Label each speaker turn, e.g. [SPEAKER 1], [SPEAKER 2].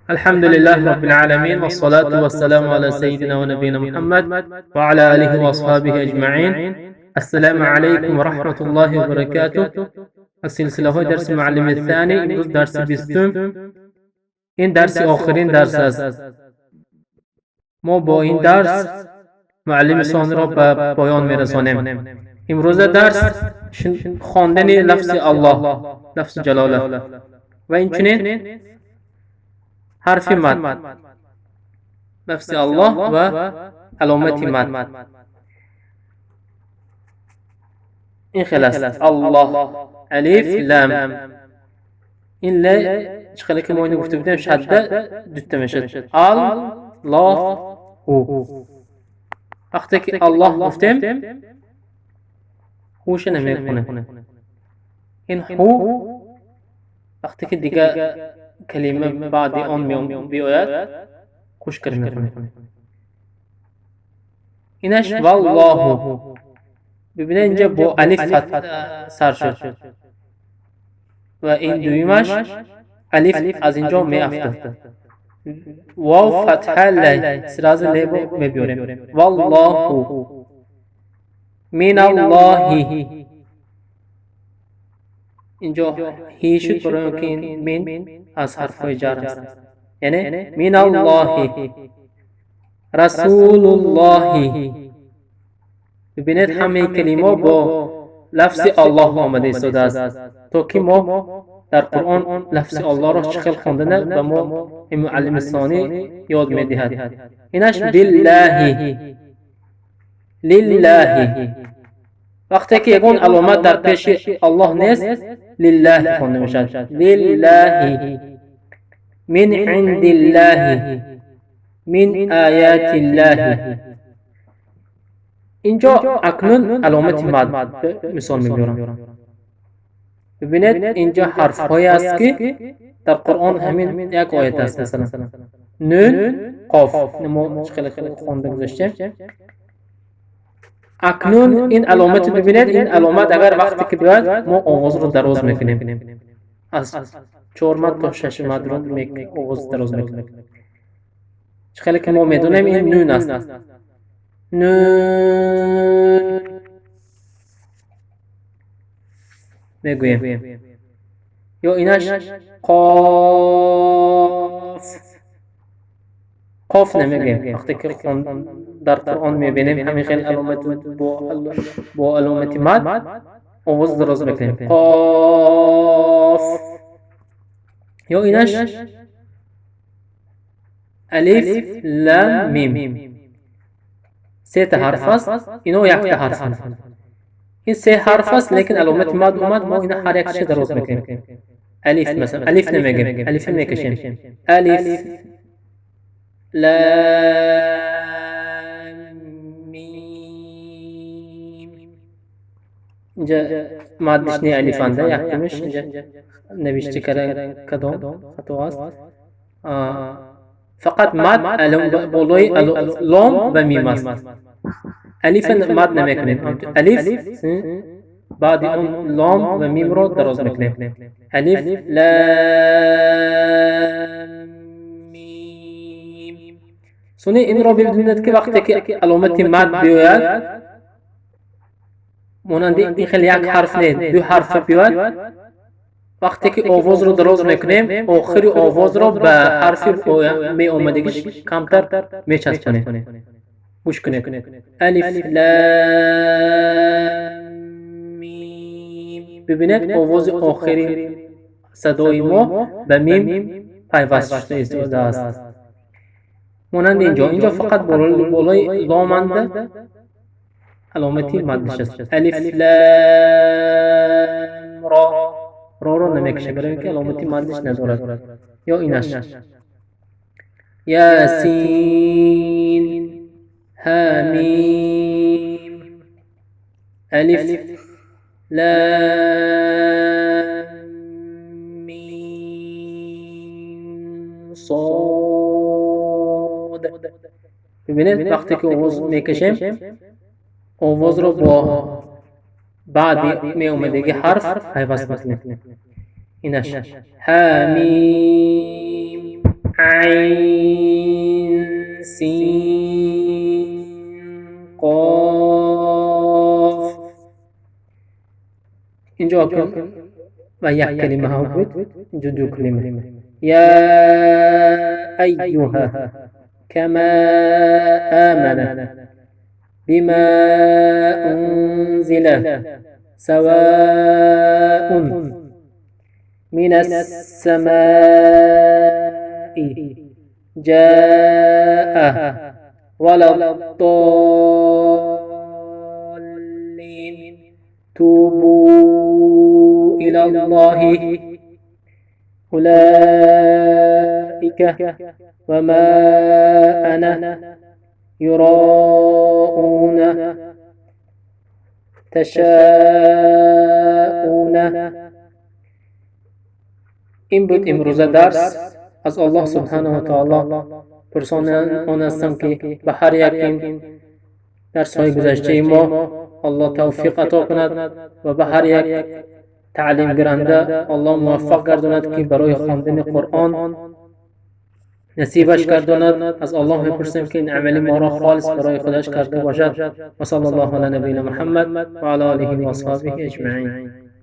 [SPEAKER 1] الحمد لله رب العالمين، والصلاة والسلام على سيدنا ونبينا محمد وعلى آله وأصحابه أجمعين. السلام عليكم ورحمة الله وبركاته. از سلسله های درس معلم ثانی، امروز درس 20. این درس آخرین درس است. ما با این درس معلم ثانی را به پایان میرسانیم. امروز درس خواندن لفظ الله، لفظ جلاله و اینچنین حرف مد، لفظ الله و علامت مد. این خیلی است. الله، الف، لام. این ل چقدر که ما اینو گفته بودیم شده دوتا میشد. الله هو. وقتی که الله گفتیم هوش نمیکنه. این هو وقتی که دیگه کلمه بعد آن بیاید خوش میکنه. اینش والله. ببینید اینجا با الف سر شد و این دویمش الف از اینجا می افتد. واو فتحه ل سراز ل می بیاریم. والله من الله. اینجا هی شد برای اینکه من از حرف جر است، یعنی من الله رسول الله. ببینید همه کلمه با لفظ الله آمده ایستاده است تا که ما در قرآن لفظ الله را چه خیل خواندن به ما این معلم ثانی یاد میدهد. اینش بالله لله. وقتی که یگان علامت در پیش الله نیست لله خوانده میشد. لله من عند الله من آیات الله. اینجا اکنون علامت مد مثال میبرم. ببینید اینجا حرف های است که در قرآن همین یک آیت است. مثلا نون قاف ما خیلی خیلی خوانده گذاشتیم. اکنون این علامت ببینید، این علامت اگر وقتی که بیاید ما آواز رو دراز میکنیم، از 4 مد تا 6 مد رو آواز دراز میکنیم. خیلی که ما میدونیم این نون است. نون میگوییم. یا اینش قاف. قاف نمیگیم. وقتی که در قرآن میبینیم همین خیلی علامت با علامت مد آواز دراز میکنیم. قاف. یا اینش الف لام میم. سه تا حرف است، اینو یک تا حرف است. این سه حرف است لیکن علامت مد اومد، ما اینا هر یک چه دراز میکنیم. الف مثلا الف نمیگیم، الف میکشیم. الف لام میم. اینجا مادش نی الف انده یکمش اینجا نوشته کردن کدام خطا است. فقط مد بالای لام و میم است. الف مد نمیکنیم. الف بعد اون لام و میم رو دراز میکنیم. الف لام میم. سونی این رو ببینید که وقتی که علامت مد بیاید مانند این خیلی یک حرف نه دو حرف بیاید، وقتی که آواز رو دراز میکنیم آخر آواز رو به حرف می آمدگیش کمتر میچسبونیم. گوش کنید. الف لام میم. ببینید آواز آخری صدای ما به میم پیوست شده ایستاده است. مانند اینجا، اینجا فقط بالای لام انده علامتی مدش است. الف لام را. را را نمیکشه برای اینکه علامتی مدش ندارد. یا اینش یاسین حمیم الف لام میم صاد. ببینید وقتی که آواز میکشیم آواز رو با بعد می اومدگی حرف پیوست میکنیم. اینش حمیم. عین سین قاف. اینجا و یک کلمه ها بود، اینجا دو کلمه. یا ایها، کما آمن، بما انزل، سواء، من السماء، جاء، ولا الضالين، توبوا إلى الله، أولئك، وما أنا، يراءون، تشاءون. این بود امروز درس. از الله سبحانه و تعالی پرسان آن هستم که به هر یک این درس های گذشته ما الله توفیق عطا کند و به هر یک تعلیم گیرنده الله موفق گرداند که برای خواندن قرآن نصیبش گرداند. از الله میپرسیم که این عمل ما را خالص برای خودش کرده باشد. و صلی الله علی نبینا محمد و علی آله و اصحابه اجمعین.